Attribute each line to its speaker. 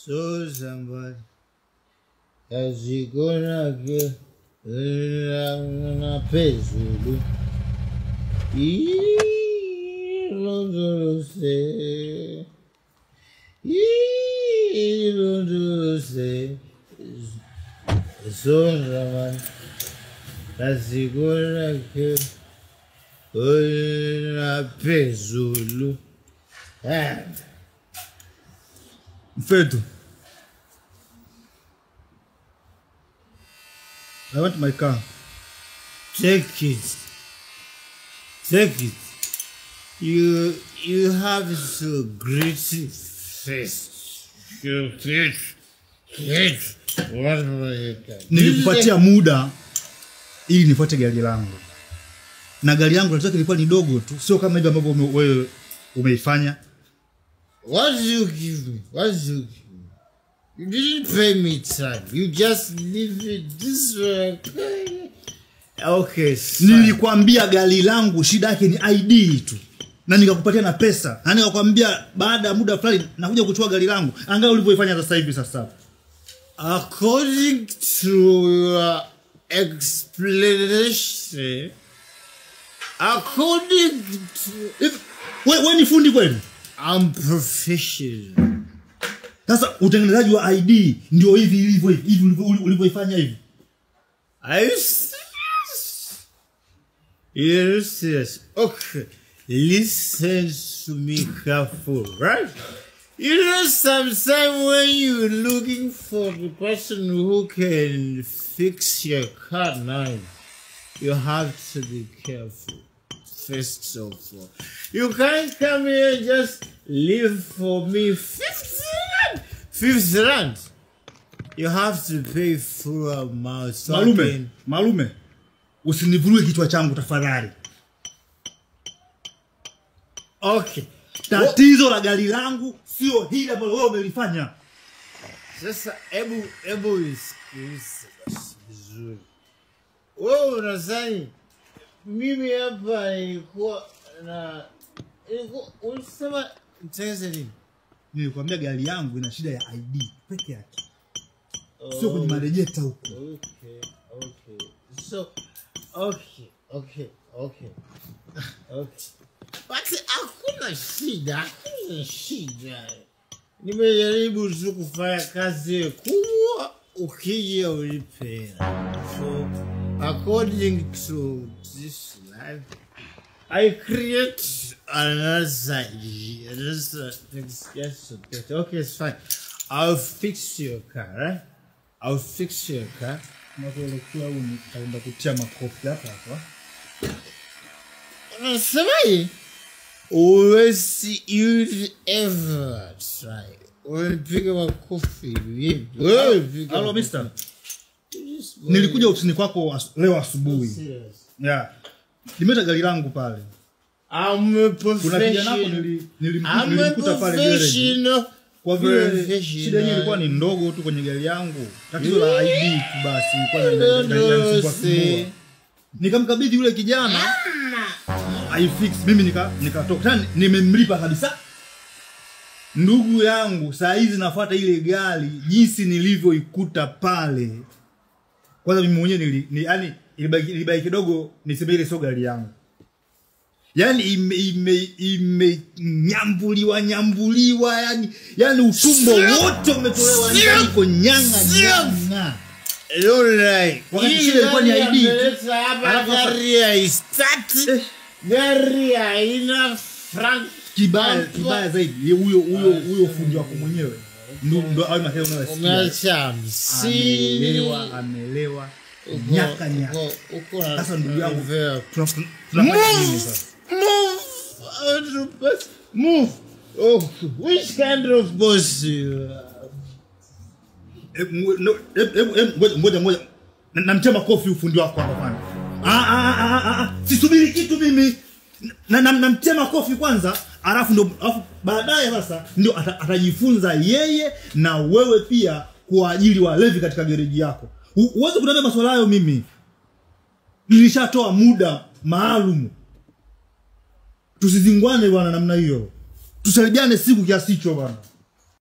Speaker 1: So somebody yazikona ke na phezulu ilondoloze ilondoloze so somebody yazikona ke na phezulu.
Speaker 2: Mfethu, I want my car.
Speaker 1: Take it. Take it. You have so great face. You take it.
Speaker 2: Nilikupatia muda ili nifuate gari langu. Na gari yangu nataka ilikuwa ni dogo tu, sio kama hivi ambavyo wewe umeifanya.
Speaker 1: What did you give me? What did you give me? You didn't pay me time. You just leave it this way. Okay.
Speaker 2: Nilikwambia gari langu shida yake ni ID tu. Na nikakupatia na pesa. Na nikakwambia baada ya muda fulani nakuja kuchukua gari langu. Angalia ulivyoifanya sasa hivi sasa.
Speaker 1: According to your explanation, according to
Speaker 2: wewe ni fundi kweli?
Speaker 1: I'm professional.
Speaker 2: Sasa utengenezaji wa ID ndio hivi ilivyo hivi ulivyoifanya hivi.
Speaker 1: Are you serious? You're serious. Okay. Listen to me careful, right? You know, sometimes when you're looking for the person who can fix your car now, you have to be careful. First of all, you can't come here and just leave for me 50 rand. 50 rand. You have to pay full amount. So
Speaker 2: Malume, malume, usinivuruge kichwa changu tafadhali.
Speaker 1: Okay.
Speaker 2: Tatizo la gari langu sio hili ambalo wewe umelifanya.
Speaker 1: Sasa hebu isikilize vizuri. Wewe unadhani mimi hapa nilikuwa na ulisema nitengeneze nini?
Speaker 2: Nilikwambia gari yangu ina shida ya ID peke yake. Sio kwenye marejeta huko.
Speaker 1: Okay, okay. So okay, okay, okay. Okay. But hakuna shida, hakuna shida. Nimejaribu tu kufanya kazi kubwa, ukija ulipe. So according to this life, I create another yes, okay, it's fine. I'll fix your car, right? I'll fix your car.
Speaker 2: Nakuelekea huyu nitaenda kutia makofi hapa hapa.
Speaker 1: Unasemaje? Always you ever try. Unapiga makofi vipi?
Speaker 2: Hello mister. Nilikuja ofisini kwako leo asubuhi. Yeah. Nimeleta gari langu pale.
Speaker 1: I'm a professional.
Speaker 2: Nilimkuta pale garage. Kwa vile shida yenyewe ilikuwa ni ndogo tu kwenye gari yangu. Tatizo la ID tu basi ilikuwa inanisumbua. Nikamkabidhi yule kijana I fix, mimi nikatoka. Tena nimemlipa kabisa. Ndugu yangu, saa hizi nafuata ile gari jinsi nilivyoikuta pale. Kwanza mimi mwenyewe yani ilibaki kidogo niseme ile sio gari yangu. Yaani imenyambuliwa nyambuliwa, yani utumbo wote umetolewa ndani kwa nyanga nyanga.
Speaker 1: Lolai.
Speaker 2: Wakati shida ilikuwa ni ID.
Speaker 1: Hapa gari haistart. Gari haina frank.
Speaker 2: Kibaya zaidi huyo fundi wako mwenyewe. Ndio hayo matendo unayosikia. Amelewa nyaka nyaka. Sasa ndugu yangu tunafanya nini sasa?
Speaker 1: Move. Move. Oh, which kind of boss you
Speaker 2: Ngoja ngoja. Namtia makofi ufundi wako hapa kwanza. Sisubiri kitu mimi. Namtia makofi kwanza, alafu ndio baadaye sasa ndio atajifunza yeye na wewe pia kwa ajili walevi katika gereji yako. Uweze kuniambia maswala hayo mimi. Nilishatoa muda maalum. Tusizingwane bwana namna hiyo. Tusaidiane siku kiasi hicho bwana.